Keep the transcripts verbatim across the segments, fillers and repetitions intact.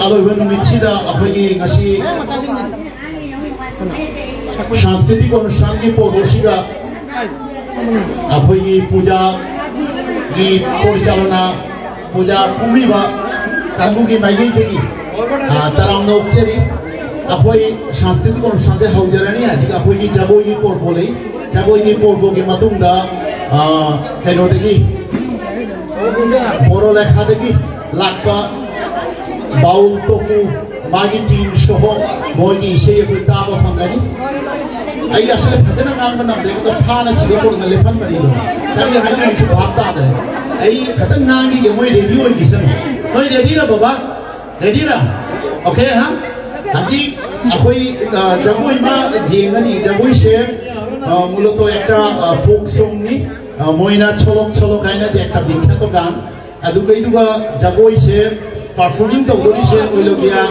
ꯑꯔꯣꯏꯕ ꯅꯨꯃꯤꯠꯁꯤꯗ ꯑꯩꯈꯣꯏꯒꯤ ꯉꯁꯤ ꯁꯪꯁꯀ꯭ꯔꯤꯇꯤꯛ ꯑꯣꯅꯨꯁ꯭ꯊꯥꯟꯒꯤ ꯄꯣꯔꯕꯣꯁꯤꯒ ꯑꯩꯈꯣꯏꯒꯤ ꯄꯨꯖꯥꯒꯤ ꯄꯣꯔꯤꯆꯥꯂꯅꯥ, ꯄꯨꯖꯥ ꯀꯨꯝꯂꯤꯕ ꯀꯥꯡꯕꯨꯒꯤ ꯃꯥꯏꯀꯩꯗꯒꯤ, ꯑ, ꯇꯔꯥꯝꯅ ꯑꯣꯛꯆꯔꯤ꯫ ꯑꯩꯈꯣꯏ ꯁꯪꯁꯀ꯭ꯔꯤꯇꯤꯛ ꯑꯣꯅꯨꯁ꯭ꯊꯥꯟꯁꯦ ꯍꯧꯖꯔꯅꯤ꯫ ꯍꯧꯖꯤꯛ ꯑꯩꯈꯣꯏꯒꯤ ꯖꯒꯣꯏꯒꯤ ꯄꯣꯔꯕꯣ ꯂꯩ꯫ ꯖꯒꯣꯏꯒꯤ ꯄꯣꯔꯕꯣꯒꯤ ꯃꯇꯨꯡꯗ, ꯑ, ꯀꯩꯅꯣꯗꯒꯤ, ꯕꯣꯔꯣ ꯂꯩꯈꯥꯗꯒꯤ ꯂꯥꯛꯄ ꯕꯥꯎꯜ ꯇꯣꯀꯨ, ꯃꯥꯒꯤ ꯇꯤꯝ ꯁꯣꯍꯣ, ꯃꯣꯏꯒꯤ ꯏꯁꯩ ꯑꯩꯈꯣꯏ ꯇꯥꯕ ꯐꯪꯒꯅꯤ꯫ ꯑꯩ ꯑꯁꯤꯗ ꯐꯖꯅ ꯉꯥꯡꯕ ꯉꯝꯗ꯭ꯔꯦ, ꯑꯗꯣ ꯐꯥꯅ ꯁꯤꯒ ꯄꯨꯔꯒ ꯂꯦꯞꯍꯟꯕꯅꯤꯗꯣ꯫ ꯀꯔꯤ ꯍꯥꯏꯗꯣꯏꯅꯣꯁꯨ ꯚꯥꯞ ꯇꯥꯗ꯭ꯔꯦ꯫ ꯑꯩ ꯈꯇꯪ ꯉꯥꯡꯈꯤꯒꯦ, ꯃꯣꯏ ꯔꯦꯗꯤ ꯑꯣꯏꯈꯤꯁꯅꯨ꯫ ꯅꯣꯏ ꯔꯦꯗꯤꯔ ꯕꯕꯥ? ꯔꯦꯗꯤꯔ? ꯑꯣꯀꯦ, ꯍꯥ? ꯍꯧꯖꯤꯛ ꯑꯩꯈꯣꯏ, ꯑ, ꯖꯒꯣꯏ ꯑꯃ ꯌꯦꯡꯒꯅꯤ꯫ ꯖꯒꯣꯏꯁꯦ, ꯑ, ꯃꯨꯂꯇꯣ একটা, ꯑ, ꯐꯣꯛ ꯁꯣꯡꯅꯤ꯫ ꯑ, ꯃꯣꯏꯅ ꯁꯣꯂꯣꯛ ꯁꯣꯂꯣꯛ ꯍꯥꯏꯅꯗꯤ একটা বিখ্যাত গান꯫ ꯑꯗꯨꯒ ꯑꯗꯨꯒ ꯖꯒꯣꯏꯁꯦ ꯄꯔꯐꯣꯔꯃꯤꯡ ꯇꯧꯗꯣꯔꯤꯁꯦ ꯑꯣꯏꯂꯣꯕꯤꯌꯥ,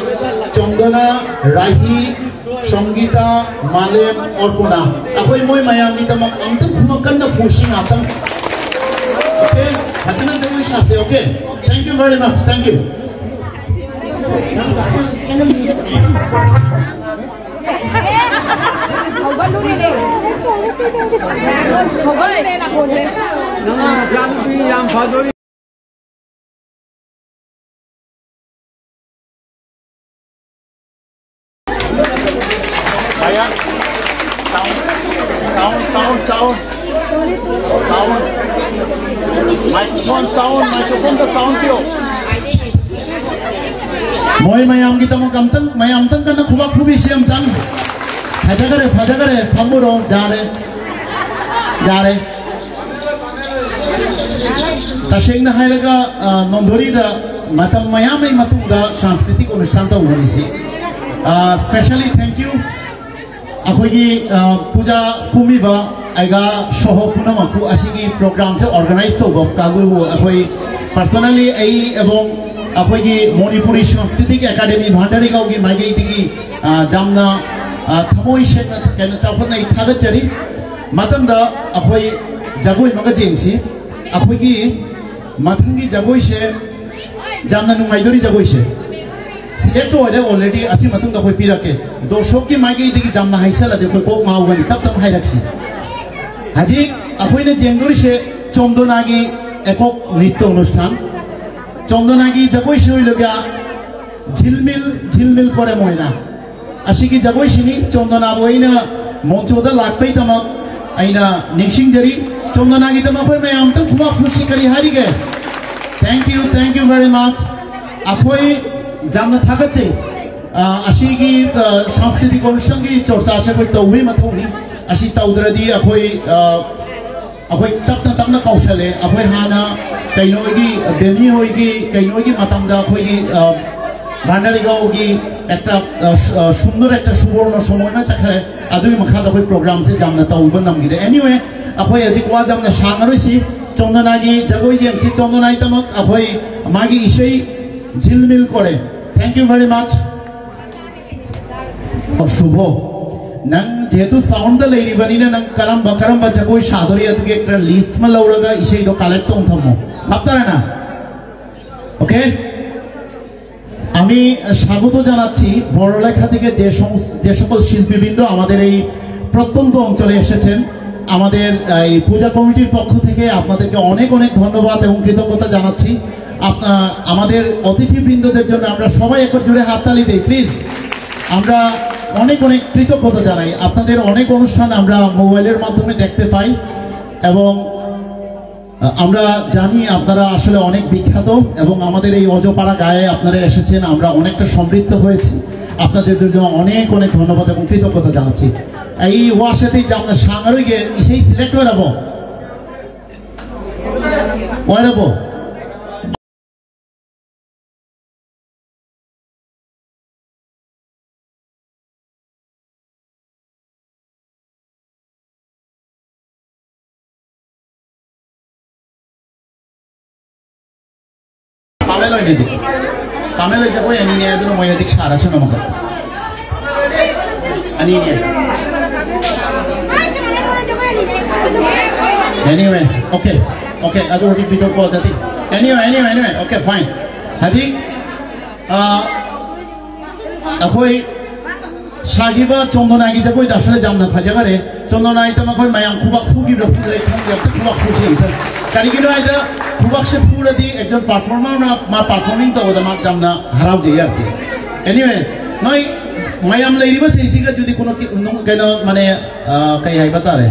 ꯆꯟꯗꯅꯥ, ꯔꯥꯍꯤ, ꯁꯪꯒꯤꯇꯥ, ꯃꯥꯂꯦꯝ, ꯑꯔꯄꯅꯥ꯫ ꯑꯩꯈꯣꯏ ꯃꯣꯏ ꯃꯌꯥꯝꯒꯤꯗꯃꯛ ꯑꯝꯇꯪ ꯈꯨꯃꯛ ꯀꯟꯅ ꯐꯨꯁꯤ ꯉꯥꯛꯇꯪ꯫ ꯑꯣꯀꯦ? ꯐꯖꯅ ꯖꯒꯣꯏ ꯁꯥꯁꯦ, okay? Thank you very much. Thank you. ꯅꯪ ꯅꯆꯥꯅꯨꯄꯤ ꯌꯥꯝ ꯐꯗꯣꯔꯤ꯫ Sound, sound, sound, sound. Sound. Microphone sound, microphone ꯗ sound ꯄꯤꯌꯣ꯫ ꯃꯣꯏ ꯃꯌꯥꯝꯒꯤꯗꯃꯛ ꯑꯝꯇꯪ, ꯃꯌꯥꯝ ꯑꯝꯇꯪ ꯀꯟꯅ ꯈꯨꯕꯥꯛ ꯈꯨꯕꯤꯁꯤ ꯑꯝꯇꯪ꯫ ꯐꯖꯈꯔꯦ, ꯐꯖꯈꯔꯦ, ꯐꯝꯃꯨꯔꯣ, ꯌꯥꯔꯦ, ꯌꯥꯔꯦ꯫ ꯇꯁꯦꯡꯅ ꯍꯥꯏꯔꯒ, ꯑ, ꯅꯣꯟꯗꯣꯔꯤꯗ ꯃꯇꯝ ꯃꯌꯥꯝꯒꯤ ꯃꯇꯨꯡꯗ ꯁꯪꯁꯀ꯭ꯔꯤꯇꯤꯛ ꯑꯣꯅꯨꯁ꯭ꯊꯥꯟ ꯇꯧꯕꯅꯤ ꯁꯤ꯫ ꯑ, specially thank you꯫ ꯑꯩꯈꯣꯏꯒꯤ, ꯑ, ꯄꯨꯖꯥ ꯀꯨꯝꯃꯤꯕ ꯑꯩꯒ ꯁꯣꯍꯣ ꯄꯨꯝꯅꯃꯛꯄꯨ ꯑꯁꯤꯒꯤ ꯄ꯭ꯔꯣꯒ꯭ꯔꯥꯝꯁꯦ ꯑꯣꯔꯒꯅꯥꯏꯖ ꯇꯧꯕ ꯀꯥꯡꯕꯨꯕꯨ ꯑꯩꯈꯣꯏ personally ꯑꯩ ꯑꯦꯕꯣꯡ ꯑꯩꯈꯣꯏꯒꯤ ꯃꯣꯅꯤꯄꯨꯔꯤ ꯁꯪꯁꯀ꯭ꯔꯤꯇꯤꯛ ꯑꯦꯀꯥꯗꯦꯃꯤ ꯚꯥꯟꯗꯥꯔꯤꯒꯥꯎꯒꯤ ꯃꯥꯏꯀꯩꯗꯒꯤ, ꯑ, ꯌꯥꯝꯅ, ꯑ, ꯊꯃꯣꯏ ꯁꯦꯡꯅ ꯀꯩꯅꯣ ꯆꯥꯎꯈꯠꯅ ꯑꯩ ꯊꯥꯒꯠꯆꯔꯤ꯫ ꯃꯊꯪꯗ ꯑꯩꯈꯣꯏ ꯖꯒꯣꯏ ꯑꯃꯒ ꯌꯦꯡꯁꯤ꯫ ꯑꯩꯈꯣꯏꯒꯤ ꯃꯊꯪꯒꯤ ꯖꯒꯣꯏꯁꯦ ꯌꯥꯝꯅ ꯅꯨꯡꯉꯥꯏꯗꯣꯔꯤ ꯖꯒꯣꯏꯁꯦ꯫ ꯁꯦꯂꯦꯛ ꯑꯣꯏꯔꯦ ꯑꯣꯜꯔꯦꯗꯤ꯫ ꯑꯁꯤ ꯃꯇꯨꯡꯗ ꯑꯩꯈꯣꯏ ꯄꯤꯔꯛꯀꯦ꯫ ꯗꯣꯁꯣꯛꯀꯤ ꯃꯥꯏꯀꯩꯗꯒꯤ ꯌꯥꯝꯅ ꯍꯥꯏꯁꯜꯂꯗꯤ ꯑꯩꯈꯣꯏ ꯀꯣꯛ ꯉꯥꯎꯒꯅꯤ꯫ ꯇꯞ ꯇꯞꯅ ꯍꯥꯏꯔꯛꯁꯤ꯫ ꯍꯧꯖꯤꯛ ꯑꯩꯈꯣꯏꯅ ꯌꯦꯡꯗꯣꯔꯤꯁꯦ ꯆꯣꯝꯗꯣꯅꯥꯒꯤ ꯑꯦꯀꯣꯛ ꯅ꯭ꯔꯤꯇ꯭ꯌ ꯅꯨꯁꯊꯥꯟ꯫ ꯆꯣꯝꯗꯣꯅꯥꯒꯤ ꯖꯒꯣꯏꯁꯤ ꯑꯣꯏꯂꯒ ঝিলমিল ঝিলমিল করে ময়না꯫ ꯑꯁꯤꯒꯤ ꯖꯒꯣꯏꯁꯤꯅꯤ꯫ ꯆꯣꯝꯗꯣꯅꯥꯕꯨ ꯑꯩꯅ ꯃꯣꯟꯆꯣꯗ ꯂꯥꯛꯄꯩꯗꯃꯛ ꯑꯩꯅ ꯅꯤꯡꯁꯤꯡꯖꯔꯤ꯫ ꯆꯣꯝꯗꯣꯅꯥꯒꯤꯗꯃꯛ ꯑꯩꯈꯣꯏ ꯃꯌꯥꯝ ꯑꯝꯇ ꯈꯨꯕꯥꯛ ꯈꯨꯁꯤ ꯀꯔꯤ ꯍꯥꯏꯔꯤꯒꯦ? Thank you, thank you very much꯫ ꯑꯩꯈꯣꯏ ꯌꯥꯝꯅ ꯊꯥꯒꯠꯆꯩ꯫ ꯑ, ꯑꯁꯤꯒꯤ, ꯑ, ꯁꯪꯁ꯭ꯀ꯭ꯔꯤꯇꯤꯛ ꯑꯣꯅꯨꯁꯊꯥꯟꯒꯤ ꯆꯔꯆꯥꯁꯦ ꯑꯩꯈꯣꯏ ꯇꯧꯕꯒꯤ ꯃꯊꯧꯅꯤ꯫ ꯑꯁꯤ ꯇꯧꯗ꯭ꯔꯗꯤ ꯑꯩꯈꯣꯏ, ꯑ, ꯑꯩꯈꯣꯏ ꯇꯞꯅ ꯇꯞꯅ ꯀꯥꯎꯁꯜꯂꯦ꯫ ꯑꯩꯈꯣꯏ ꯍꯥꯟꯅ ꯀꯩꯅꯣꯒꯤ, ꯕꯦꯅꯤ ꯍꯣꯏꯒꯤ, ꯀꯩꯅꯣꯒꯤ ꯃꯇꯝꯗ ꯑꯩꯈꯣꯏꯒꯤ, ꯑ, ꯚꯥꯟꯗꯥꯔꯤꯒꯥꯎꯒꯤ একটা, ꯑ, ꯁꯨ-, ꯑ, সুন্দর একটা সুবর্ণ সময় ꯑꯃ ꯆꯠꯈ꯭ꯔꯦ꯫ ꯑꯗꯨꯒꯤ ꯃꯈꯥꯗ ꯑꯩꯈꯣꯏ ꯄ꯭ꯔꯣꯒ꯭ꯔꯥꯝꯁꯦ ꯌꯥꯝꯅ ꯇꯧꯕ ꯉꯝꯈꯤꯗꯦ꯫ Anyway, ꯑꯩꯈꯣꯏ ꯍꯧꯖꯤꯛ ꯋꯥ ꯌꯥꯝꯅ ꯁꯥꯡꯉꯔꯣꯏꯁꯤ꯫ ꯆꯣꯝꯗꯣꯅꯥꯒꯤ ꯖꯒꯣꯏ ꯌꯦꯡꯁꯤ꯫ ꯆꯣꯝꯗꯣꯅꯥꯒꯤꯗꯃꯛ ꯑꯩꯈꯣꯏ ꯃꯥꯒꯤ ꯏꯁꯩ ঝিলমিল করে꯫ Thank you very much꯫ ꯑꯣ, ꯁꯨꯚꯣ, ꯅꯪ ꯖꯦꯍꯦꯇꯨ ꯁꯥꯎꯟꯗ ꯂꯩꯔꯤꯕꯅꯤꯅ, ꯅꯪ ꯀꯔꯝꯕ, ꯀꯔꯝꯕ ꯖꯒꯣꯏ ꯁꯥꯗꯣꯔꯤ ꯑꯗꯨꯒꯤ একটা ꯂꯤꯁ꯭ꯠ ꯑꯃ ꯂꯧꯔꯒ ꯏꯁꯩꯗꯣ ꯀꯂꯦꯛ ꯇꯧ ꯊꯝꯃꯣ꯫ ꯚꯥꯞ ꯇꯥꯔꯦ না? ওকে? আমি স্বাগত জানাচ্ছি বড়লেখা থেকে যে সমস-, যে সকল শিল্পীবৃন্দ আমাদের এই প্রত্যন্ত অঞ্চলে এসেছেন। আমাদের এই পূজা কমিটির পক্ষ থেকে আপনাদেরকে অনেক অনেক ধন্যবাদ এবং কৃতজ্ঞতা জানাচ্ছি। আপনা-, আমাদের অতিথিবৃন্দদের জন্য আমরা সবাই একবার জোরে হাততালি দেই, প্লিজ। আমরা অনেক অনেক কৃতজ্ঞতা জানাই। আপনাদের অনেক অনুষ্ঠান আমরা মোবাইলের মাধ্যমে দেখতে পাই এবং আমরা জানি আপনারা আসলে অনেক বিখ্যাত এবং আমাদের এই অজপাড়া গায়ে আপনারা এসেছেন, আমরা অনেকটা সমৃদ্ধ হয়েছি। আপনাদের জন্য অনেক অনেক ধন্যবাদ এবং কৃতজ্ঞতা জানাচ্ছি। এই ওয়াসেতে যে আমরা সাঙ্গারই গিয়ে সেই সিলেক্ট হয়ে যাবো, হয়ে যাবো। Pamelo ini tu. Pamelo itu ko yang ini tu mau yang dik sara sana maka. Ani ini. Anyway, okay, okay. Aduh, di video call tadi. Anyway, anyway, anyway. Okay, fine. Hadi, uh, ꯑꯩꯈꯣꯏ ꯁꯥꯈꯤꯕ ꯆꯣꯝꯗꯣꯅꯥꯒꯤ ꯖꯒꯣꯏꯗ ꯑꯁꯨꯝꯅ ꯌꯥꯝꯅ ꯐꯖꯈꯔꯦ꯫ ꯆꯣꯝꯗꯣꯅꯥꯒꯤꯗꯃꯛ ꯑꯩꯈꯣꯏ ꯃꯌꯥꯝ ꯈꯨꯕꯥꯛ ꯐꯨꯈꯤꯕ꯭ꯔꯥ ꯐꯨꯗ꯭ꯔꯦ ꯈꯪꯗꯦ, ꯑꯝꯇ ꯈꯨꯕꯥꯛ ꯐꯨꯁꯤ ꯑꯝꯇ꯫ ꯀꯔꯤꯒꯤꯅꯣ ꯍꯥꯏꯗ, ꯈꯨꯕꯥꯛꯁꯦ ꯐꯨꯔꯗꯤ ꯑꯦꯛꯖꯝ ꯄꯥꯔꯐꯣꯔꯃꯔꯅ ꯃꯥ ꯄꯥꯔꯐꯣꯔꯃꯤꯡ ꯇꯧꯕꯗ ꯃꯥ ꯌꯥꯝꯅ ꯍꯔꯥꯎꯖꯩ ꯍꯥꯏꯕꯗꯤ꯫ ꯑꯦꯅꯤꯋꯦ, ꯅꯣꯏ ꯃꯌꯥꯝ ꯂꯩꯔꯤꯕꯁꯤꯡꯁꯤꯒ ꯑꯗꯨꯗꯤ ꯀꯩꯅꯣ, ꯀꯩꯅꯣ ꯃꯥꯅꯦ, ꯑ, ꯀꯩ ꯍꯥꯏꯕ ꯇꯥꯔꯦ,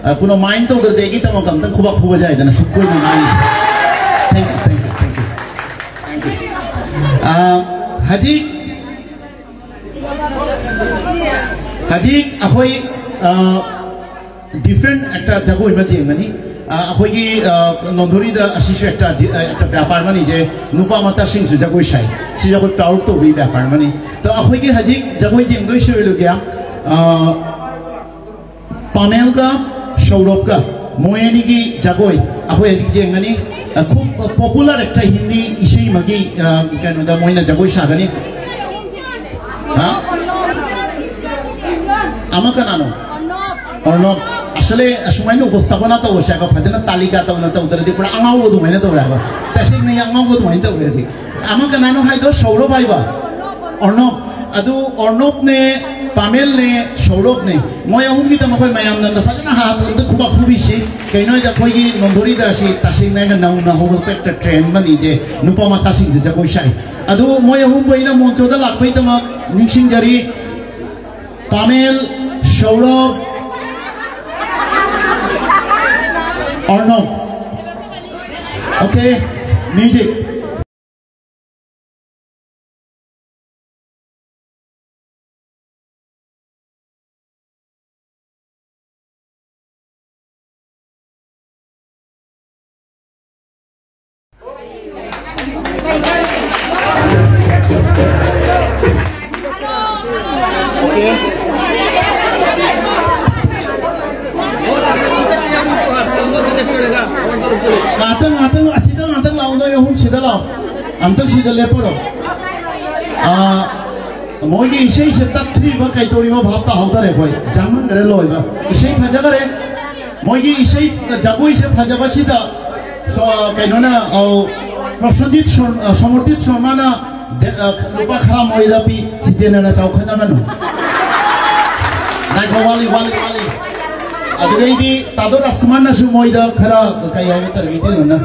ꯑ, ꯀꯩꯅꯣ ꯃꯥꯏꯟ ꯇꯧꯗ꯭ꯔꯗꯤ ꯑꯩꯒꯤꯗꯃꯛ ꯑꯝꯇꯪ ꯈꯨꯕꯥꯛ ꯐꯨꯕꯁꯦ ꯍꯥꯏꯗꯅ ꯁꯨꯛ ꯀꯨꯏꯅ ꯉꯥꯡꯉꯤꯁꯦ꯫ Thank you, thank you, thank you, thank you. ꯑ, ꯍꯧꯖꯤꯛ ꯍꯧꯖꯤꯛ ꯑꯩꯈꯣꯏ, ꯑ, ꯗꯤꯐ꯭ꯔꯦꯟ ꯑꯦꯛꯇ ꯖꯒꯣꯏ ꯑꯃ ꯌꯦꯡꯒꯅꯤ꯫ ꯑ, ꯑꯩꯈꯣꯏꯒꯤ, ꯑ, ꯅꯣꯟꯊꯣꯔꯤꯗ ꯑꯁꯤꯁꯨ ꯑꯦꯛꯇ ꯗꯤ-, ꯑ, ꯑꯦꯛꯇ ꯕ꯭ꯌꯥꯄꯥꯔ ꯑꯃꯅꯤ ꯁꯦ, ꯅꯨꯄꯥ ꯃꯆꯥꯁꯤꯡꯁꯨ ꯖꯒꯣꯏ ꯁꯥꯏ꯫ ꯁꯤꯁꯨ ꯑꯩꯈꯣꯏ ꯄ꯭ꯔꯥꯎꯗ ꯇꯧꯕꯒꯤ ꯕ꯭ꯌꯥꯄꯥꯔ ꯑꯃꯅꯤ꯫ ꯑꯗꯣ ꯑꯩꯈꯣꯏꯒꯤ ꯍꯧꯖꯤꯛ ꯖꯒꯣꯏ ꯌꯦꯡꯗꯣꯏꯁꯤ ꯑꯣꯏꯔꯨꯒꯦ꯫ ꯑ, ꯄꯥꯃꯦꯜꯒ ꯁꯧꯔꯚꯀ ꯃꯣꯏ ꯑꯅꯤꯒꯤ ꯖꯒꯣꯏ ꯑꯩꯈꯣꯏ ꯍꯧꯖꯤꯛ ꯌꯦꯡꯒꯅꯤ꯫ ꯑ, ꯈꯨꯞ ꯄꯣꯄꯨꯂꯔ ꯑꯦꯛꯇꯔ ꯍꯤꯟꯗꯤ ꯏꯁꯩ ꯑꯃꯒꯤ, ꯑ, ꯀꯩꯅꯣꯗ ꯃꯣꯏꯅ ꯖꯒꯣꯏ ꯁꯥꯒꯅꯤ꯫ ꯍꯥ? ꯑꯃ ꯀꯅꯥꯅꯣ? ꯑꯔꯅꯣꯞ꯫ ꯑꯁꯂꯦ ꯑꯁꯨꯃꯥꯏꯅ ꯎꯄꯁꯊꯥꯄꯅꯥ ꯇꯧꯕꯁꯦ ꯍꯥꯏꯕ, ꯐꯖꯅ ꯇꯥꯂꯤꯀꯥ ꯇꯧꯅ ꯇꯧꯗ꯭ꯔꯗꯤ ꯄꯨꯔꯥ ꯑꯉꯥꯎꯕ ꯑꯗꯨꯃꯥꯏꯅ ꯇꯧꯔꯦ ꯍꯥꯏꯕ꯫ ꯇꯁꯦꯡꯅ ꯌꯥꯝ ꯑꯉꯥꯎꯕ ꯑꯗꯨꯃꯥꯏꯅ ꯇꯧꯔꯦ ꯍꯧꯖꯤꯛ꯫ ꯑꯃ ꯀꯅꯥꯅꯣ ꯍꯥꯏꯗꯣ? ꯁꯧꯔꯚ ꯍꯥꯏꯕ? ꯑꯔꯅꯣꯞ꯫ ꯑꯗꯨ ꯑꯔꯅꯣꯞꯅꯦ, ꯄꯥꯃꯦꯜꯅꯦ, ꯁꯧꯔꯚꯅꯦ, ꯃꯣꯏ ꯑꯍꯨꯝꯒꯤꯗꯃꯛ ꯑꯩꯈꯣꯏ ꯃꯌꯥꯝꯅ ꯑꯝꯇ ꯐꯖꯅ ꯍꯥꯟꯅ ꯑꯝꯇ ꯈꯨꯕꯥꯛ ꯈꯨꯕꯤꯁꯤ꯫ ꯀꯩꯅꯣ ꯍꯥꯏꯗ ꯑꯩꯈꯣꯏꯒꯤ ꯅꯣꯟꯊꯣꯔꯤꯗ ꯑꯁꯤ ꯇꯁꯦꯡꯅ ꯑꯩꯅ ꯅꯧꯅ ꯍꯧꯒꯠꯂꯛꯄ ꯑꯦꯛꯇꯔ ꯇ꯭ꯔꯦꯟ ꯑꯃꯅꯤ ꯁꯦ, ꯅꯨꯄꯥ ꯃꯆꯥꯁꯤꯡꯁꯦ ꯖꯒꯣꯏ ꯁꯥꯏ꯫ ꯑꯗꯨ ꯃꯣꯏ ꯑꯍꯨꯝꯕꯨ ꯑꯩꯅ ꯃꯣꯟꯆꯣꯗ ꯂꯥꯛꯄꯩꯗꯃꯛ ꯅꯤꯡꯁꯤꯡꯖꯔꯤ꯫ ꯄꯥꯃꯦꯜ, ꯁꯧꯔꯚ, ꯑꯔꯅꯣꯞ꯫ Okay, music. ꯉꯥꯛꯇꯪ, ꯉꯥꯛꯇꯪ, ꯑꯁꯤꯗ ꯉꯥꯛꯇꯪ ꯂꯥꯛꯑꯣ, ꯅꯣꯏ ꯑꯍꯨꯝ ꯁꯤꯗ ꯂꯥꯛꯑꯣ꯫ ꯑꯝꯇꯪ ꯁꯤꯗ ꯂꯦꯞꯄꯔꯣ꯫ ꯑꯥ, ꯃꯣꯏꯒꯤ ꯏꯁꯩꯁꯦ ꯇꯠꯈ꯭ꯔꯤꯕ ꯀꯩꯗꯧꯔꯤꯕ ꯚꯥꯞ ꯇꯥꯍꯧꯗꯔꯦ ꯑꯩꯈꯣꯏ꯫ ꯖꯥꯡꯃꯟꯈ꯭ꯔꯦ ꯂꯣꯏꯕ꯫ ꯏꯁꯩ ꯐꯖꯈꯔꯦ꯫ ꯃꯣꯏꯒꯤ ꯏꯁꯩ, ꯖꯒꯣꯏꯁꯦ ꯐꯖꯕꯁꯤꯗ, ꯁꯣ-, ꯀꯩꯅꯣꯅ, ꯑꯧ, ꯄ꯭ꯔꯁꯣꯟꯖꯤꯠ ꯁꯣꯔ-, ꯑ, ꯁꯣꯃꯔꯖꯤꯠ ꯁꯣꯔꯃꯥꯅ ꯗꯦ-, ꯑ, ꯂꯨꯄꯥ ꯈꯔ ꯃꯣꯏꯗ ꯄꯤ, ꯁꯤꯇꯦꯟꯅꯅ ꯆꯥꯎꯈꯠꯅꯒꯅꯨ꯫ ꯉꯥꯏꯈꯣ, ꯋꯥꯠꯂꯤ, ꯋꯥꯠꯂꯤ, ꯋꯥꯠꯂꯤ꯫ ꯑꯗꯨꯗꯩꯗꯤ ꯇꯥꯗꯣ ꯔꯥꯖꯀꯨꯃꯥꯔꯅꯁꯨ ꯃꯣꯏꯗ ꯈꯔ, ꯀꯩ ꯍꯥꯏꯕ ꯇꯥꯔꯦ, ꯃꯩꯇꯩꯂꯣꯟꯅ?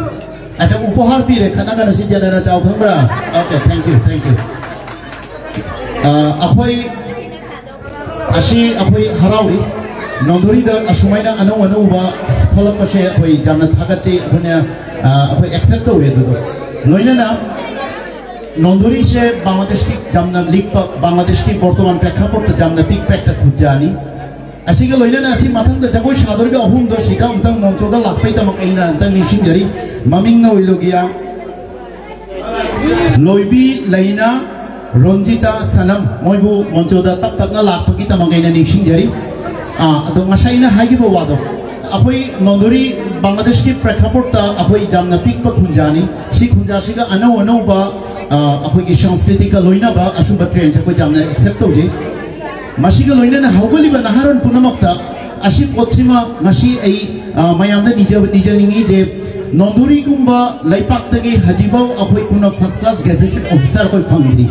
ꯑꯆꯥ, ꯎꯄꯍꯥꯔ ꯄꯤꯔꯦ, ꯈꯠꯅꯒꯅꯨ, ꯁꯤꯇꯦꯟꯅꯅ ꯆꯥꯎ ꯈꯪꯕ꯭ꯔꯥ? Okay, thank you, thank you꯫ ꯑ, ꯑꯩꯈꯣꯏ ꯑꯁꯤ ꯑꯩꯈꯣꯏ ꯍꯔꯥꯎꯔꯤ꯫ ꯅꯣꯟꯗꯣꯔꯤꯗ ꯑꯁꯨꯃꯥꯏꯅ ꯑꯅꯧ ꯑꯅꯧꯕ ꯊꯣꯛꯂꯛꯄꯁꯦ ꯑꯩꯈꯣꯏ ꯌꯥꯝꯅ ꯊꯥꯒꯠꯆꯩ꯫ ꯑꯩꯈꯣꯏꯅ, ꯑ, ꯑꯩꯈꯣꯏ accept ꯇꯧꯔꯦ꯫ ꯑꯗꯨꯗꯣ ꯂꯣꯏꯅꯅ ꯅꯣꯟꯗꯣꯔꯤꯁꯦ ꯕꯪꯒ꯭ꯂꯥꯗꯦꯁꯀꯤ ꯌꯥꯝꯅ ꯂꯤꯛꯄ, ꯕꯪꯒ꯭ꯂꯥꯗꯦꯁꯀꯤ ꯕꯣꯔꯇꯣꯃꯥꯟ ꯄ꯭ꯔꯦক্ষꯥꯄꯣꯠꯇ ꯌꯥꯝꯅ ꯄꯤꯛ ꯄꯦꯛꯇ ꯈꯨꯠꯖꯥꯅꯤ꯫ ꯑꯁꯤꯒ ꯂꯣꯏꯅꯅ ꯑꯁꯤ ꯃꯊꯪꯗ ꯖꯒꯣꯏ ꯁꯥꯗꯧꯔꯤꯕ ꯑꯍꯨꯝꯗꯣ ꯁꯤꯗ ꯑꯃꯨꯛꯇꯪ ꯃꯣꯟꯆꯣꯗ ꯂꯥꯛꯄꯩꯗꯃꯛ ꯑꯩꯅ ꯑꯝꯇꯪ ꯅꯤꯡꯁꯤꯡꯖꯔꯤ꯫ ꯃꯃꯤꯡꯅ ꯑꯣꯏꯂꯣꯒꯤꯌꯥ, ꯂꯣꯏꯕꯤ ꯂꯩꯅꯥ, ꯔꯣꯟꯖꯤꯇꯥ, ꯁꯅꯝ, ꯃꯣꯏꯕꯨ ꯃꯣꯟꯆꯣꯗ ꯇꯞ ꯇꯞꯅ ꯂꯥꯛꯄꯒꯤꯗꯃꯛ ꯑꯩꯅ ꯅꯤꯡꯁꯤꯡꯖꯔꯤ꯫ ꯑꯥ, ꯑꯗꯣ ꯉꯁꯥꯏ ꯑꯩꯅ ꯍꯥꯏꯈꯤꯕ ꯋꯥꯗꯣ, ꯑꯩꯈꯣꯏ ꯅꯣꯟꯗꯣꯔꯤ ꯕꯪꯒ꯭ꯂꯥꯗꯦꯁꯀꯤ ꯄ꯭ꯔꯦꯈꯥꯄꯣꯠꯇ ꯑꯩꯈꯣꯏ ꯌꯥꯝꯅ ꯄꯤꯛꯄ ꯈꯨꯟꯖꯥꯅꯤ꯫ ꯁꯤ ꯈꯨꯟꯖꯥꯁꯤꯒ ꯑꯅꯧ ꯑꯅꯧꯕ, ꯑꯥ, ꯑꯩꯈꯣꯏꯒꯤ ꯁꯪꯁꯀ꯭ꯔꯤꯇꯤꯒ ꯂꯣꯏꯅꯕ ꯑꯁꯨꯝꯕ ꯇ꯭ꯔꯦꯟꯁꯦ ꯑꯩꯈꯣꯏ ꯌꯥꯝꯅ ꯑꯦꯛꯁꯦꯞ ꯇꯧꯖꯩ꯫ ꯃꯁꯤꯒ ꯂꯣꯏꯅꯅ ꯍꯧꯒꯠꯂꯤꯕ ꯅꯍꯥꯔꯣꯟ ꯄꯨꯝꯅꯃꯛꯇ ꯑꯁꯤ ꯄꯣꯠꯁꯤꯃ ꯉꯁꯤ ꯑꯩ, ꯑ, ꯃꯌꯥꯝꯗ ꯅꯤꯖ-, ꯅꯤꯖꯅꯤꯡꯉꯤ ꯖꯦ, ꯅꯣꯟꯗꯨꯔꯤꯒꯨꯝꯕ ꯂꯩꯄꯥꯛꯇꯒꯤ ꯍꯧꯖꯤꯛꯐꯥꯎ ꯑꯩꯈꯣꯏ ꯀꯨꯟꯅ first class gazetted officer ꯑꯩꯈꯣꯏ ꯐꯪꯗ꯭ꯔꯤ꯫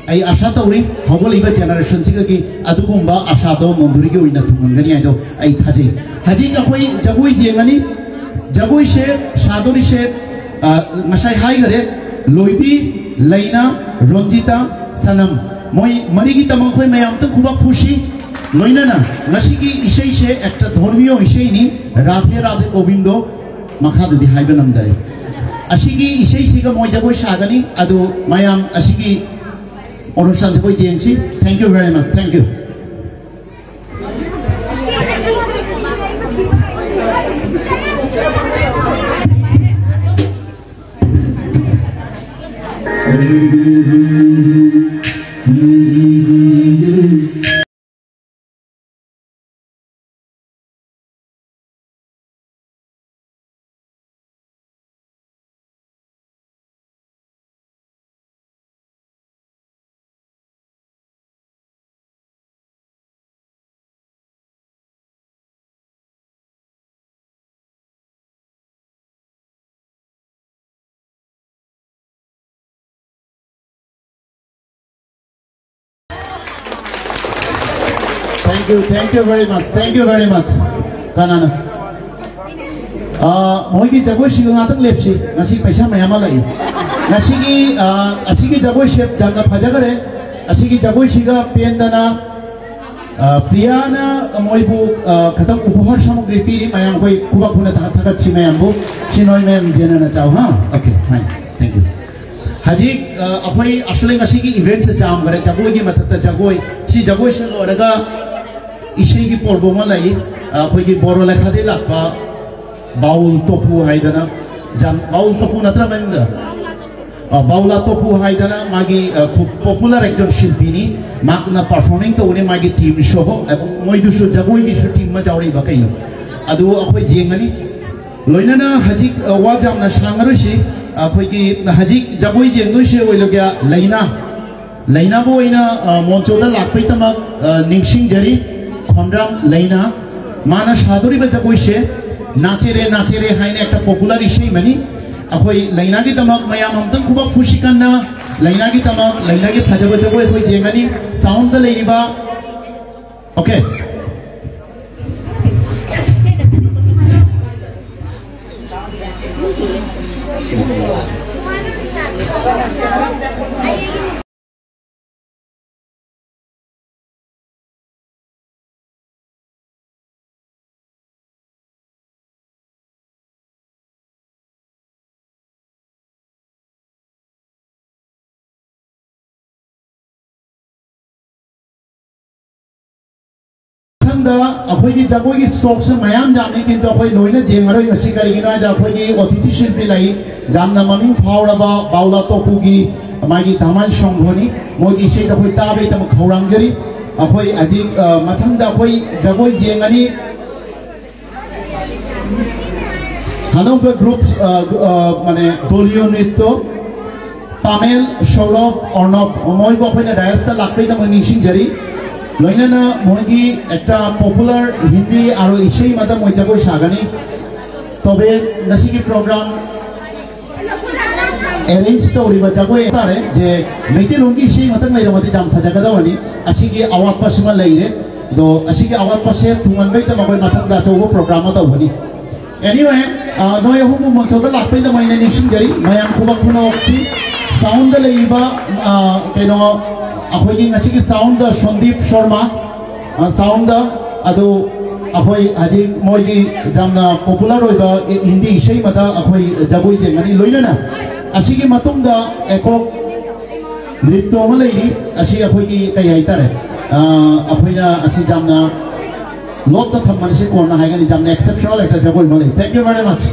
ꯑꯩ ꯑꯥꯁꯥ ꯇꯧꯔꯤ ꯍꯧꯒꯠꯂꯤꯕ ꯖꯦꯅꯦꯔꯦꯁꯟꯁꯤꯒꯒꯤ ꯑꯗꯨꯒꯨꯝꯕ ꯑꯥꯁꯥꯗꯣ ꯅꯣꯟꯗꯨꯔꯤꯒꯤ ꯑꯣꯏꯅ ꯊꯨꯡꯍꯟꯒꯅꯤ ꯍꯥꯏꯗꯣ ꯑꯩ ꯊꯥꯖꯩ꯫ ꯍꯧꯖꯤꯛ ꯑꯩꯈꯣꯏ ꯖꯒꯣꯏ ꯌꯦꯡꯉꯅꯤ꯫ ꯖꯒꯣꯏꯁꯦ ꯁꯥꯗꯣꯔꯤꯁꯦ, ꯑ, ꯉꯁꯥꯏ ꯍꯥꯏꯈꯔꯦ, ꯂꯣꯏꯕꯤ, ꯂꯩꯅꯥ, ꯔꯣꯟꯖꯤꯇꯥ, ꯁꯅꯝ, ꯃꯣꯏ ꯃꯔꯤꯒꯤꯗꯃꯛ ꯑꯩꯈꯣꯏ ꯃꯌꯥꯝ ꯑꯝꯇ ꯈꯨꯕꯥꯛ ꯈꯨꯁꯤ꯫ ꯂꯣꯏꯅꯅ ꯉꯁꯤꯒꯤ ꯏꯁꯩꯁꯦ ꯑꯦꯛꯇ ꯙꯣꯔꯃꯤꯌꯣ ꯏꯁꯩꯅꯤ, ꯔꯥꯙꯦ ꯔꯥꯙꯦ ꯒꯣꯕꯤꯟꯗꯣ꯫ ꯃꯈꯥꯗꯨꯗꯤ ꯍꯥꯏꯕ ꯉꯝꯗꯔꯦ꯫ ꯑꯁꯤꯒꯤ ꯏꯁꯩꯁꯤꯒ ꯃꯣꯏ ꯖꯒꯣꯏ ꯁꯥꯒꯅꯤ꯫ ꯑꯗꯨ ꯃꯌꯥꯝ ꯑꯁꯤꯒꯤ ꯑꯣꯅꯨꯁ꯭ꯊꯥꯟꯁꯦ ꯑꯩꯈꯣꯏ ꯌꯦꯡꯁꯤ꯫ Thank you very much. Thank you. Thank you, thank you very much, thank you very much. ꯀꯅꯥꯅ? ꯑꯥ, ꯃꯣꯏꯒꯤ ꯖꯒꯣꯏꯁꯤꯒ ꯉꯥꯛꯇꯪ ꯂꯦꯞꯁꯤ꯫ ꯉꯁꯤ ꯄꯩꯁꯥ ꯃꯌꯥꯝ ꯑꯃ ꯂꯥꯛꯏ꯫ ꯉꯁꯤꯒꯤ, ꯑꯥ, ꯑꯁꯤꯒꯤ ꯖꯒꯣꯏꯁꯦ ꯌꯥꯝꯅ ꯐꯖꯈꯔꯦ꯫ ꯑꯁꯤꯒꯤ ꯖꯒꯣꯏꯁꯤꯒ ꯄꯦꯟꯗꯅ, ꯑꯥ, ꯄ꯭ꯔꯤꯌꯥꯅ ꯃꯣꯏꯕꯨ, ꯑꯥ, ꯈꯇꯪ ꯎꯄꯍꯥꯔ ꯁꯥꯃꯒ꯭ꯔꯤ ꯄꯤꯔꯤ꯫ ꯃꯌꯥꯝ ꯑꯩꯈꯣꯏ ꯈꯨꯕꯥꯛ ꯈꯨꯅ ꯊꯥ-, ꯊꯥꯒꯠꯁꯤ ꯃꯌꯥꯝꯕꯨ꯫ ꯁꯤ ꯅꯣꯏ ꯃꯌꯥꯝ ꯌꯦꯟꯅꯅ ꯆꯥꯎ, ꯍꯥ? Okay, fine. Thank you. ꯍꯧꯖꯤꯛ, ꯑ, ꯑꯩꯈꯣꯏ ꯑꯁꯨꯛ ꯉꯁꯤꯒꯤ event ꯁꯦ ꯌꯥꯝꯈ꯭ꯔꯦ, ꯖꯒꯣꯏꯒꯤ ꯃꯊꯛꯇ ꯖꯒꯣꯏ꯫ ꯁꯤ ꯖꯒꯣꯏꯁꯦ ꯂꯣꯏꯔꯒ ꯏꯁꯩꯒꯤ ꯄꯣꯔꯕ ꯑꯃ ꯂꯩ꯫ ꯑ, ꯑꯩꯈꯣꯏꯒꯤ ꯕꯣꯔꯣ ꯂꯩꯈꯥꯗꯩ ꯂꯥꯛꯄ ꯕꯥꯎꯜ ꯇꯣꯄꯨ ꯍꯥꯏꯗꯅ, ꯖꯥꯝ-, ꯕꯥꯎꯜ ꯇꯣꯄꯨ ꯅꯠꯇ꯭ꯔꯥ ꯃꯃꯤꯡꯗ? ꯑ, ꯕꯥꯎꯂꯥ ꯇꯣꯄꯨ ꯍꯥꯏꯗꯅ ꯃꯥꯒꯤ, ꯑ, ꯈꯨ-, popular ꯑꯦꯛꯇꯔ ꯁꯤꯜꯄꯤꯅꯤ꯫ ꯃꯍꯥꯛꯅ performing ꯇꯧꯕꯅꯤ, ꯃꯥꯒꯤ team ꯁꯣ-, ꯑ, ꯃꯣꯏꯗꯨꯁꯨ ꯖꯒꯣꯏꯒꯤꯁꯨ team ꯑꯃ ꯌꯥꯎꯔꯛꯏꯕ ꯀꯩꯅꯣ꯫ ꯑꯗꯨ ꯑꯩꯈꯣꯏ ꯌꯦꯡꯒꯅꯤ꯫ ꯂꯣꯏꯅꯅ ꯍꯧꯖꯤꯛ, ꯑ, ꯋꯥ ꯌꯥꯝꯅ ꯁꯥꯡꯉꯔꯣꯏꯁꯤ꯫ ꯑꯩꯈꯣꯏꯒꯤ ꯍꯧꯖꯤꯛ ꯖꯒꯣꯏ ꯌꯦꯡꯗꯣꯏꯁꯦ ꯑꯣꯏꯂꯒ ꯂꯩꯅꯥ, ꯂꯩꯅꯥꯕꯨ ꯑꯣꯏꯅ, ꯑ, ꯃꯣꯟꯆꯣꯗ ꯂꯥꯛꯄꯩꯗꯃꯛ, ꯑ, ꯅꯤꯡꯁꯤꯡꯖꯔꯤ꯫ ꯈꯣꯟꯗ꯭ꯔꯝ ꯂꯩꯅꯥ, ꯃꯥꯅ ꯁꯥꯗꯣꯔꯤꯕ ꯖꯒꯣꯏꯁꯦ ꯅꯥꯆꯦꯔꯦ ꯅꯥꯆꯦꯔꯦ ꯍꯥꯏꯅ ꯑꯦꯛꯇ popular ꯏꯁꯩ ꯑꯃꯅꯤ꯫ ꯑꯩꯈꯣꯏ ꯂꯩꯅꯥꯒꯤꯗꯃꯛ ꯃꯌꯥꯝ ꯑꯝꯇꯪ ꯈꯨꯕꯥꯛ ꯈꯨꯁꯤ ꯀꯟꯅ꯫ ꯂꯩꯅꯥꯒꯤꯗꯃꯛ, ꯂꯩꯅꯥꯒꯤ ꯐꯖꯕ ꯖꯒꯣꯏ ꯑꯩꯈꯣꯏ ꯌꯦꯡꯒꯅꯤ꯫ Sound ꯗ ꯂꯩꯔꯤꯕ, okay꯫ ꯃꯊꯪꯗ ꯑꯩꯈꯣꯏꯒꯤ ꯖꯒꯣꯏꯒꯤ ꯁ꯭ꯇꯣꯛꯁꯦ ꯃꯌꯥꯝ ꯌꯥꯝꯃꯤ, ꯀꯤꯟꯇꯨ ꯑꯩꯈꯣꯏ ꯂꯣꯏꯅ ꯌꯦꯡꯉꯔꯣꯏ ꯉꯁꯤ꯫ ꯀꯔꯤꯒꯤꯅꯣ ꯍꯥꯏꯗ ꯑꯩꯈꯣꯏꯒꯤ ꯑꯣꯊꯤꯇꯤ ꯁꯤꯜꯄꯤ ꯂꯩ, ꯌꯥꯝꯅ ꯃꯃꯤꯡ ꯐꯥꯎꯔꯕ ꯕꯥꯎꯂꯥ ꯇꯣꯄꯨꯒꯤ ꯃꯥꯒꯤ ꯙꯃꯥꯟ ꯁꯪꯘꯣꯅꯤ꯫ ꯃꯣꯏꯒꯤ ꯏꯁꯩꯗ ꯑꯩꯈꯣꯏ ꯇꯥꯕꯒꯤꯗꯃꯛ ꯈꯧꯔꯥꯡꯖꯔꯤ꯫ ꯑꯩꯈꯣꯏ ꯍꯧꯖꯤꯛ, ꯑ, ꯃꯊꯪꯗ ꯑꯩꯈꯣꯏ ꯖꯒꯣꯏ ꯌꯦꯡꯉꯅꯤ꯫ ꯍꯅꯧꯕ ꯒ꯭ꯔꯨꯞ, ꯑ, ꯒ꯭ꯔꯨ-, ꯑ, ꯃꯥꯅꯦ, ꯗꯣꯂꯤꯌꯣ ꯅ꯭ꯔꯤꯠꯇꯣ, ꯄꯥꯃꯦꯜ, ꯁꯧꯔꯚ, ꯑꯔꯅꯕ, ꯃꯣꯏꯕꯨ ꯑꯩꯈꯣꯏꯅ dais ꯇ ꯂꯥꯛꯄꯩꯗꯃꯛ ꯅꯤꯡꯁꯤꯡꯖꯔꯤ꯫ ꯂꯣꯏꯅꯅ ꯃꯣꯏꯒꯤ ꯑꯦꯛꯇ popular ꯍꯤꯟꯗꯤ ꯑꯥꯔꯣ ꯏꯁꯩ ꯑꯃꯗ ꯃꯣꯏ ꯖꯒꯣꯏ ꯁꯥꯒꯅꯤ꯫ ꯇꯧꯕꯦ, ꯉꯁꯤꯒꯤ program arrange ꯇꯧꯔꯤꯕ ꯖꯒꯣꯏ ꯍꯥꯏꯇꯥꯔꯦ, ꯖꯦ ꯃꯩꯇꯩꯂꯣꯟꯒꯤ ꯏꯁꯩ ꯑꯃꯇꯪ ꯂꯩꯔꯝꯃꯗꯤ ꯌꯥꯝ ꯐꯖꯒꯗꯕꯅꯤ꯫ ꯑꯁꯤꯒꯤ ꯑꯋꯥꯠꯄꯁꯤꯃ ꯂꯩꯔꯦ꯫ ꯑꯗꯣ ꯑꯁꯤꯒꯤ ꯑꯋꯥꯠꯄꯁꯦ ꯊꯨꯡꯍꯟꯕꯩꯗꯃꯛ ꯑꯩꯈꯣꯏ ꯃꯊꯪꯗ ꯑꯆꯧꯕ ꯄ꯭ꯔꯣꯒ꯭ꯔꯥꯝ ꯑꯃ ꯇꯧꯒꯅꯤ꯫ Anyway, ꯑ, ꯅꯣꯏ ꯑꯍꯨꯝꯕꯨ ꯃꯣꯟꯊꯣꯛꯇ ꯂꯥꯛꯄꯩꯗꯃꯛ ꯑꯩꯅ ꯅꯤꯡꯁꯤꯡꯖꯔꯤ꯫ ꯃꯌꯥꯝ ꯈꯨꯕꯥꯛ ꯈꯨꯅꯣꯛꯁꯤ꯫ ꯁꯥꯎꯟꯗ ꯂꯩꯔꯤꯕ, ꯑ, ꯀꯩꯅꯣ, ꯑꯩꯈꯣꯏꯒꯤ ꯉꯁꯤꯒꯤ ꯁꯥꯎꯟꯗ ꯁꯣꯟꯗꯤꯞ ꯁꯔꯃ, ꯑ, ꯁꯥꯎꯟꯗ, ꯑꯗꯨ ꯑꯩꯈꯣꯏ ꯍꯧꯖꯤꯛ ꯃꯣꯏꯒꯤ ꯌꯥꯝꯅ ꯄꯣꯄꯨꯂꯔ ꯑꯣꯏꯕ ꯍꯤꯟꯗꯤ ꯏꯁꯩ ꯑꯃꯗ ꯑꯩꯈꯣꯏ ꯖꯒꯣꯏ ꯌꯦꯡꯒꯅꯤ꯫ ꯂꯣꯏꯅꯅ ꯑꯁꯤꯒꯤ ꯃꯇꯨꯡꯗ ꯑꯦꯀꯣꯛ ꯅ꯭ꯔꯤꯇ꯭ꯌ ꯑꯃ ꯂꯩꯔꯤ꯫ ꯑꯁꯤ ꯑꯩꯈꯣꯏꯒꯤ ꯀꯩ ꯍꯥꯏꯇꯥꯔꯦ, ꯑ, ꯑꯩꯈꯣꯏꯅ ꯑꯁꯤ ꯌꯥꯝꯅ ꯂꯣꯠꯇ ꯊꯝꯕꯅꯤ, ꯁꯤ ꯀꯣꯟꯅ ꯍꯥꯏꯒꯅꯤ꯫ ꯌꯥꯝꯅ ꯑꯦꯛꯁꯦꯞꯁꯅꯦꯜ ꯍꯦꯛꯇ ꯖꯒꯣꯏ ꯑꯃ ꯂꯩ꯫ Thank you very much.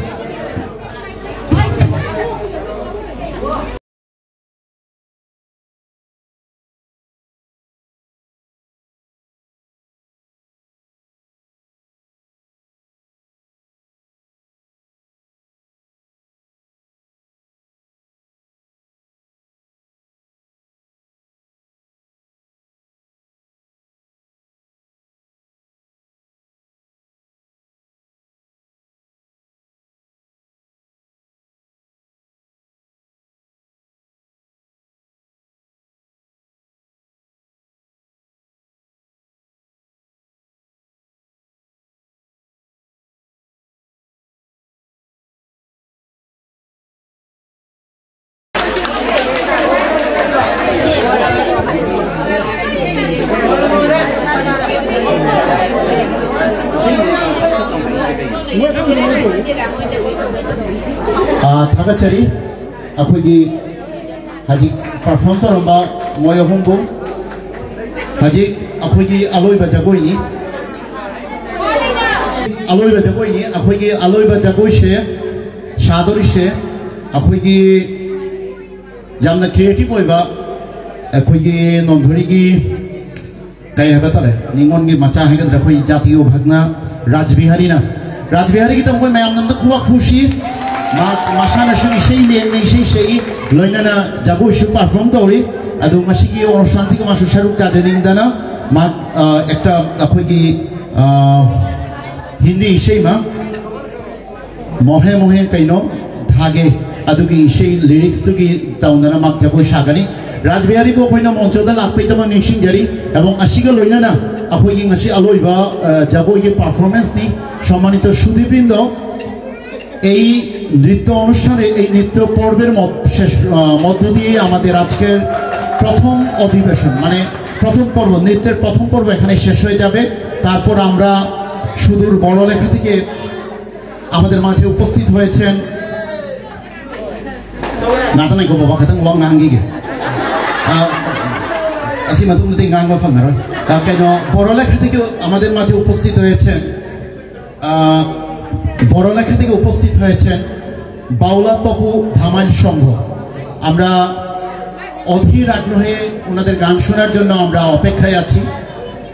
ꯑꯥ, ꯊꯥꯒꯠꯆꯔꯤ꯫ ꯑꯩꯈꯣꯏꯒꯤ ꯍꯧꯖꯤꯛ ꯄꯔꯐꯣꯔꯝ ꯇꯧꯔꯝꯕ ꯃꯣꯏ ꯑꯍꯨꯝꯕꯨ꯫ ꯍꯧꯖꯤꯛ ꯑꯩꯈꯣꯏꯒꯤ ꯑꯂꯣꯏꯕ ꯖꯒꯣꯏꯅꯤ꯫ ꯑꯂꯣꯏꯕ ꯖꯒꯣꯏꯅꯤ꯫ ꯑꯩꯈꯣꯏꯒꯤ ꯑꯂꯣꯏꯕ ꯖꯒꯣꯏꯁꯦ ꯁꯥꯗꯣꯔꯤꯁꯦ ꯑꯩꯈꯣꯏꯒꯤ ꯌꯥꯝꯅ ꯀ꯭ꯔꯤꯌꯦꯇꯤꯚ ꯑꯣꯏꯕ ꯑꯩꯈꯣꯏꯒꯤ ꯅꯣꯟꯊꯣꯏꯒꯤ ꯀꯩ ꯍꯥꯏꯕ ꯇꯥꯔꯦ, ꯅꯤꯉꯣꯜꯒꯤ ꯃꯆꯥ ꯍꯥꯏꯒꯗ꯭ꯔꯥ, ꯑꯩꯈꯣꯏ ꯖꯥꯇꯤꯒꯤ ꯚꯛꯅ ꯔꯥꯖꯕꯤꯍꯥꯔꯤꯅ, ꯔꯥꯖꯕꯤꯍꯥꯔꯤꯒꯤꯗꯃꯛ ꯑꯩꯈꯣꯏ ꯃꯌꯥꯝꯅ ꯑꯝꯇ ꯈꯨꯕꯥꯛ ꯈꯨꯁꯤ꯫ ꯃꯥ ꯃꯁꯥꯅꯁꯨ ꯏꯁꯩ ꯂꯦꯡꯅ ꯏꯁꯩ ꯁꯛꯏ, ꯂꯣꯏꯅꯅ ꯖꯒꯣꯏꯁꯨ ꯄꯔꯐꯣꯔꯝ ꯇꯧꯔꯤ꯫ ꯑꯗꯨ ꯉꯁꯤꯒꯤ ꯑꯣꯅꯨꯁꯊꯥꯟꯁꯤꯒꯤ ꯃꯥꯁꯨ ꯁꯔꯨꯛ ꯇꯥꯖꯅꯤꯡꯗꯅ ꯃꯥ, ꯑ, ꯑꯦꯛꯇ ꯑꯩꯈꯣꯏꯒꯤ, ꯑ, ꯍꯤꯟꯗꯤ ꯏꯁꯩ ꯑꯃ ꯃꯣꯍꯦ ꯃꯣꯍꯦ ꯀꯩꯅꯣ ꯊꯥꯒꯦ, ꯑꯗꯨꯒꯤ ꯏꯁꯩ ꯂꯤꯔꯤꯛꯁꯇꯨꯒꯤ ꯇꯧꯗꯅ ꯃꯥ ꯖꯒꯣꯏ ꯁꯥꯒꯅꯤ꯫ ꯔꯥꯖꯕꯤꯍꯥꯔꯤꯕꯨ ꯑꯩꯈꯣꯏꯅ ꯃꯣꯟꯆꯣꯗ ꯂꯥꯛꯄꯩꯗꯃꯛ ꯅꯤꯡꯁꯤꯡꯖꯔꯤ꯫ ꯑꯦꯕꯣꯡ ꯑꯁꯤꯒ ꯂꯣꯏꯅꯅ ꯑꯩꯈꯣꯏꯒꯤ ꯉꯁꯤ ꯑꯂꯣꯏꯕ, ꯑ, ꯖꯒꯣꯏꯒꯤ ꯄꯥꯔꯐꯣꯔꯃꯦꯟꯁꯅꯤ꯫ সম্মানিত সুধীবৃন্দ, এই নৃত্য অনুষ্ঠানে, এই নৃত্য পর্বের মধ্-, শেষ, আ, মধ্য দিয়ে আমাদের আজকের প্রথম অধিবেশন, মানে প্রথম পর্ব, নৃত্যের প্রথম পর্ব এখানে শেষ হয়ে যাবে। তারপর আমরা সুদূর বড়লেখা থেকে আমাদের মাঝে উপস্থিত হয়েছেন, নাতা নাই গো বাবা, খাতাং ওয়াং নাঙ্গি গে। আ, আসি মাতুম নাতে ngang ba phang haro. আ, কেন, বড়লেখা থেকে আমাদের মাঝে উপস্থিত হয়েছেন, আ, বড়লেখা থেকে উপস্থিত হয়েছেন বাউলা তপু ধামাইল সংঘ। আমরা অধীর আগ্রহে ওনাদের গান শোনার জন্য আমরা অপেক্ষায় আছি।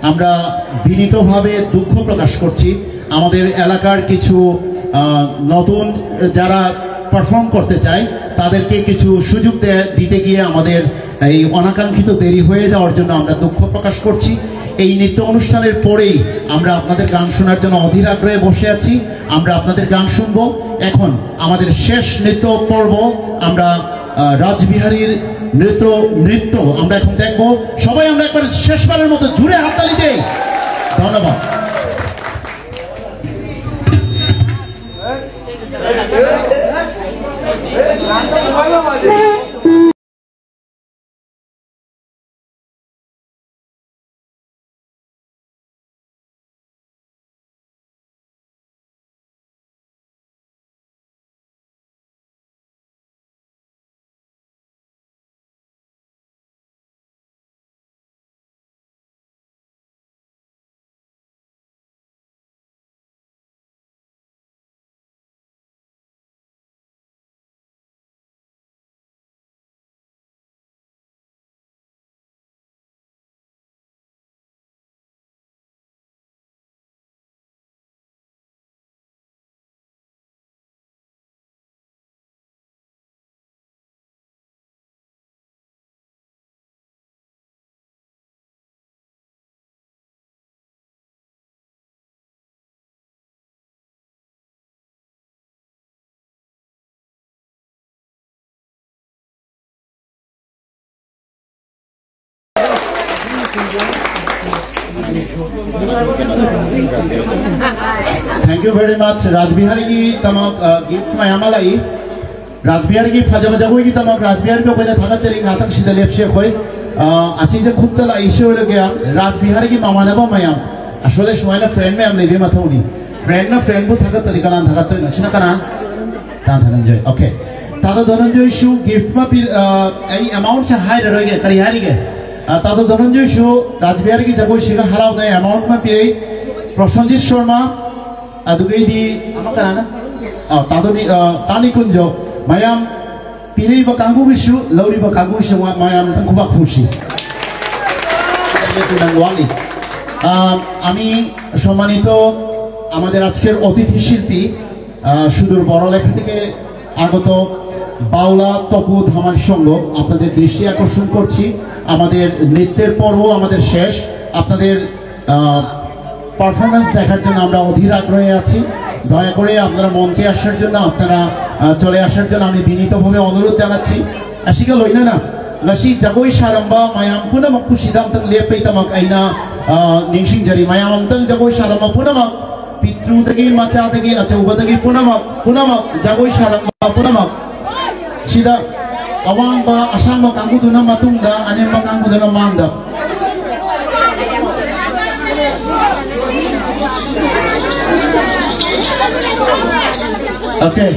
আমরা বিনীতভাবে দুঃখ প্রকাশ করছি, আমাদের এলাকার কিছু, আহ, নতুন যারা পারফর্ম করতে চায়, তাদেরকে কিছু সুযোগ দে-, দিতে গিয়ে আমাদের এই অনাকাঙ্ক্ষিত দেরি হয়ে যাওয়ার জন্য আমরা দুঃখ প্রকাশ করছি। এই নৃত্য অনুষ্ঠানের পরেই আমরা আপনাদের গান শোনার জন্য অধীর আগ্রহে বসে আছি। আমরা আপনাদের গান শুনবো। এখন আমাদের শেষ নৃত্য পর্ব, আমরা, আহ, রাসবিহারীর নৃত্য, নৃত্য আমরা এখন দেখবো। সবাই আমরা একবার শেষবারের মতো জুড়ে হাততালি দেই। ধন্যবাদ। Thank you very much. Rajbihari gi tamak, uh, gift mayam alai. Rajbihari gi phaja baja goi gi tamak Rajbihari bi koi na thaga cheri ngatang sida lepsi koi. Uh, asi je khutta la issue le gaya. Rajbihari gi mamana ba mayam. Asole suai na friend mayam le bi mathauni. Friend na friend bu thaga tadi kanan thaga tu na sina kanan. Tan Dhananjoy. Okay. Tado Dhananjoy shu gift ma pir, uh, ai amount se hai re roige kari hari ge. Uh, Tado Dhananjoy shu Rajbihari gi jagoi siga harau dai amount ma pir Prosenjit Sharma. Adugay di ama kanana? Oh, Tado ni, uh, Tani Kunjo. Mayam piri ba kangu gishu, lauri ba kangu gishu ma-, mayam tang kubak khushi. Itu nang wali. Uh, আমি সম্মানিত আমাদের আজকের অতিথি শিল্পী, আহ, সুদূর বড়লেখা থেকে আগত বাউলা তপু ধামার সঙ্গ আপনাদের দৃষ্টি আকর্ষণ করছি। আমাদের নৃত্যের পর্ব আমাদের শেষ। আপনাদের, আহ, পারফরমেন্স দেখার জন্য আমরা অধীর আগ্রহে আছি। দয়া করে আপনারা মঞ্চে আসার জন্য, আপনারা, আহ, চলে আসার জন্য আমি বিনীতভাবে অনুরোধ জানাচ্ছি। Asiga loina na, ngasi jagoi saramba mayam puna makusida amtang lepai tamak aina, ah, ningsing jari mayam amtang jagoi saramba puna mak, pitru dagi, macha dagi, acha uba dagi puna mak, puna mak, jagoi saramba puna mak. Sida, awang ba, asang ba kangku duna matung da, anem ba kangku duna mang da. Okay.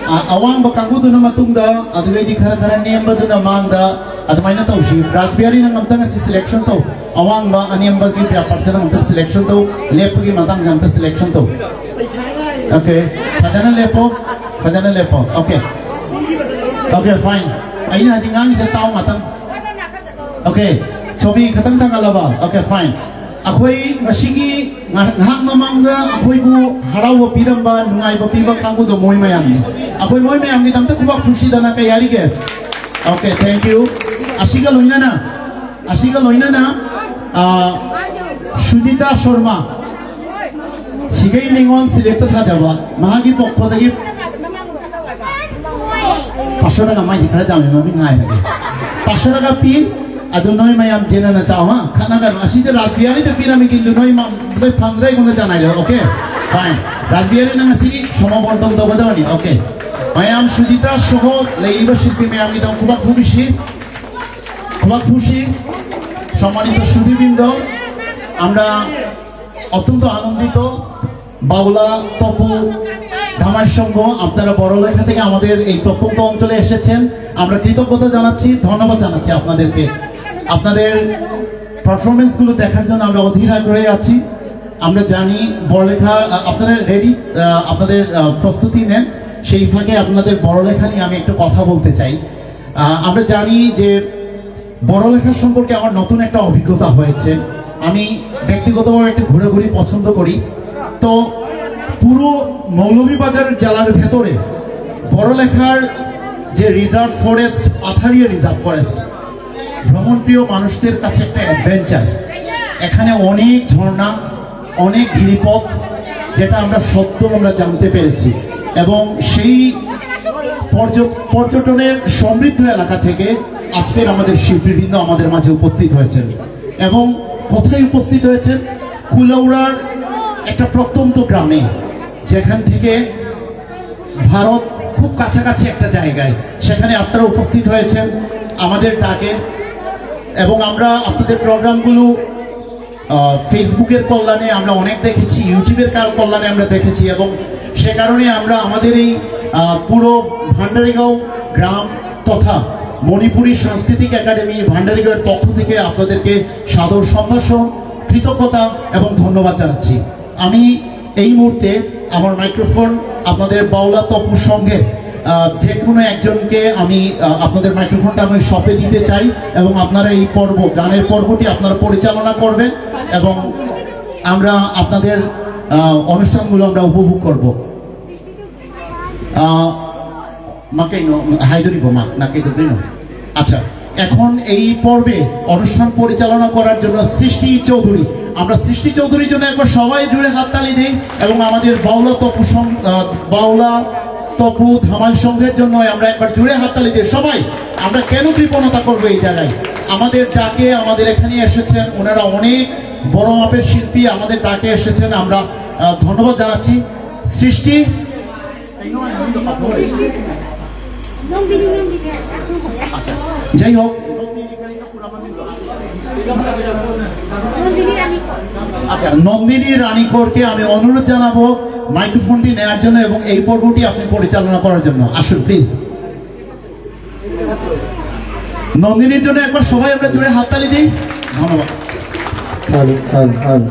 A-, awang ba kanggu duna matungda, adugay di khara khara nemba duna mangda, adumay na tau si. Raspberry na ngamtang si selection tau. Awang ba anemba ki pia parsa na ngamtang selection tau. Lep ki matang ngamtang selection tau. Okay. Pajana lepo. Pajana lepo. Okay. Okay, fine. Aina hadi ngang sa tau matang. Okay, sobi khatang tang alaba. Okay, fine. ꯑꯩꯈꯣꯏ ꯉꯁꯤꯒꯤ ꯉꯥꯏꯍꯥꯛ ꯃꯃꯥꯡꯗ ꯑꯩꯈꯣꯏꯕꯨ ꯍꯔꯥꯎꯕ ꯄꯤꯔꯝꯕ, ꯅꯨꯡꯉꯥꯏꯕ ꯄꯤꯕ ꯀꯥꯡꯕꯨꯗꯣ ꯃꯣꯏ ꯃꯌꯥꯝꯅꯤ꯫ ꯑꯩꯈꯣꯏ ꯃꯣꯏ ꯃꯌꯥꯝꯒꯤꯗꯃꯛꯇ ꯈꯨꯕꯥꯛ ꯈꯨꯁꯤꯗꯅ ꯀꯩ ꯍꯥꯏꯔꯤꯒꯦ? Okay, thank you. ꯑꯁꯤꯒ ꯂꯣꯏꯅꯅ, ꯑꯁꯤꯒ ꯂꯣꯏꯅꯅ, ꯑ, ꯁꯨꯖꯤꯇꯥ ꯁꯣꯔꯃꯥ, ꯁꯤꯒꯩ ꯅꯤꯉꯣꯜ ꯁꯤꯔꯦꯞꯇ ꯊꯥꯖꯕ, ꯃꯍꯥꯛꯀꯤ ꯄꯣꯛꯄꯗꯒꯤ ꯄꯥꯁꯣꯅꯒ ꯃꯥꯏꯗꯤ ꯈꯔ ꯌꯥꯝꯃꯤ, ꯃꯃꯤꯡ ꯍꯥꯏꯔꯒꯦ꯫ ꯄꯥꯁꯣꯅꯒ ꯄꯤ, ꯑꯗꯨ ꯅꯣꯏ ꯃꯌꯥꯝ ꯆꯦꯟꯅꯅ ꯆꯥꯎ, ꯍꯥ? ꯈꯠꯅꯒꯅꯨ꯫ ꯑꯁꯤꯗ ꯔꯥꯁꯕꯤꯍꯥꯔꯤꯗ ꯄꯤꯔꯝꯃꯤ ꯀꯤꯟꯗꯨ ꯅꯣꯏ ꯃ-, ꯅꯣꯏ ꯐꯪꯗ꯭ꯔꯦ ꯑꯩꯉꯣꯟꯗ ꯆꯥꯟꯅꯔꯦ, okay? Fine. ꯔꯥꯁꯕꯤꯍꯥꯔꯤ ꯅꯪ ꯑꯁꯤꯒꯤ ꯁꯣꯃꯣ ꯕꯣꯟꯇꯣꯟ ꯇꯧꯒꯗꯕꯅꯤ, okay? ꯃꯌꯥꯝ ꯁꯨꯖꯤꯇꯥ ꯁহ ꯂꯩꯔꯤꯕ ꯁꯤꯜꯄꯤ ꯃꯌꯥꯝꯒꯤꯗꯃꯛ ꯈꯨꯕꯥꯛ ꯈꯨꯕꯤꯁꯤ, ꯈꯨꯕꯥꯛ ꯈꯨꯁꯤ꯫ সম্মানিত সুধীবৃন্দ, আমরা অত্যন্ত আনন্দিত। বাউলা তপু ধামার সংঘ, আপনারা বড়লেখা থেকে আমাদের এই প্রত্যন্ত অঞ্চলে এসেছেন, আমরা কৃতজ্ঞতা জানাচ্ছি, ধন্যবাদ জানাচ্ছি আপনাদেরকে। আপনাদের পারফরমেন্সগুলো দেখার জন্য আমরা অধীর আগ্রহে আছি। আমরা জানি বড়লেখা, আ, আপনারা রেডি, আ, আপনাদের, আ, প্রস্তুতি নেন, সেই ফাঁকে আপনাদের বড়লেখা নিয়ে আমি একটু কথা বলতে চাই। আ, আমরা জানি যে বড়লেখা সম্পর্কে আমার নতুন একটা অভিজ্ঞতা হয়েছে। আমি ব্যক্তিগতভাবে একটু ঘোরাঘুরি পছন্দ করি। তো পুরো মৌলভীবাজার জেলার ভেতরে বড়লেখার যে রিজার্ভ ফরেস্ট, আথারিয়া রিজার্ভ ফরেস্ট, ভ্রমণপ্রিয় মানুষদের কাছে একটা অ্যাডভেঞ্চার। এখানে অনেক ঝর্ণা, অনেক গিরিপথ, যেটা আমরা সত্য আমরা জানতে পেরেছি। এবং সেই পর্য-, পর্যটনের সমৃদ্ধ এলাকা থেকে আজকের আমাদের শিল্পীবৃন্দ আমাদের মাঝে উপস্থিত হয়েছেন। এবং কোথায় উপস্থিত হয়েছেন? কুলাউড়ার একটা প্রত্যন্ত গ্রামে, যেখান থেকে ভারত খুব কাছাকাছি একটা জায়গায়, সেখানে আপনারা উপস্থিত হয়েছেন আমাদের ডাকে। এবং আমরা আপনাদের প্রোগ্রামগুলো, আহ, ফেসবুকের কল্যাণে আমরা অনেক দেখেছি, ইউটিউবের কার-, কল্যাণে আমরা দেখেছি। এবং সে কারণে আমরা আমাদের এই, আহ, পুরো ভান্ডারিগাঁও গ্রাম তথা মণিপুরী সাংস্কৃতিক একাডেমি ভান্ডারিগাঁওয়ের পক্ষ থেকে আপনাদেরকে সাদর সম্ভাষণ, কৃতজ্ঞতা এবং ধন্যবাদ জানাচ্ছি। আমি এই মুহূর্তে আমার মাইক্রোফোন আপনাদের বাউলা তপু সংঘের, আহ, যে কোনো একজনকে আমি, আহ, আপনাদের মাইক্রোফোনটা আমি শপে দিতে চাই এবং আপনারা এই পর্ব, গানের পর্বটি আপনারা পরিচালনা করবেন এবং আমরা আপনাদের, আহ, অনুষ্ঠানগুলো আমরা উপভোগ করব। আহ, মাকে ন-, হাই ধরিব মা, নাকে ধরবে না। আচ্ছা, এখন এই পর্বে অনুষ্ঠান পরিচালনা করার জন্য সৃষ্টি চৌধুরী, আমরা সৃষ্টি চৌধুরীর জন্য একবার সবাই জুড়ে হাততালি দিই এবং আমাদের বাউলা তপু সং-, আহ, বাউলা তপু ধামাল সংঘের জন্য আমরা একবার জোরে হাততালি দিয়ে সবাই, আমরা কেন কৃপণতা করবো এই জায়গায়? আমাদের ডাকে আমাদের এখানে এসেছেন ওনারা, অনেক বড় মাপের শিল্পী, আমাদের ডাকে এসেছেন, আমরা আহ, ধন্যবাদ জানাচ্ছি। সৃষ্টি, যাই হোক, আচ্ছা, নন্দিনী রানীকরকে আমি অনুরোধ জানাবো মাইক্রোফোনটি নেওয়ার জন্য এবং এই পর্বটি আপনি পরিচালনা করার জন্য। আসুন প্লিজ। নন্দিনীর জন্য একবার সবাই আমরা জোরে হাততালি দিই। ধন্যবাদ। Hello hello hello.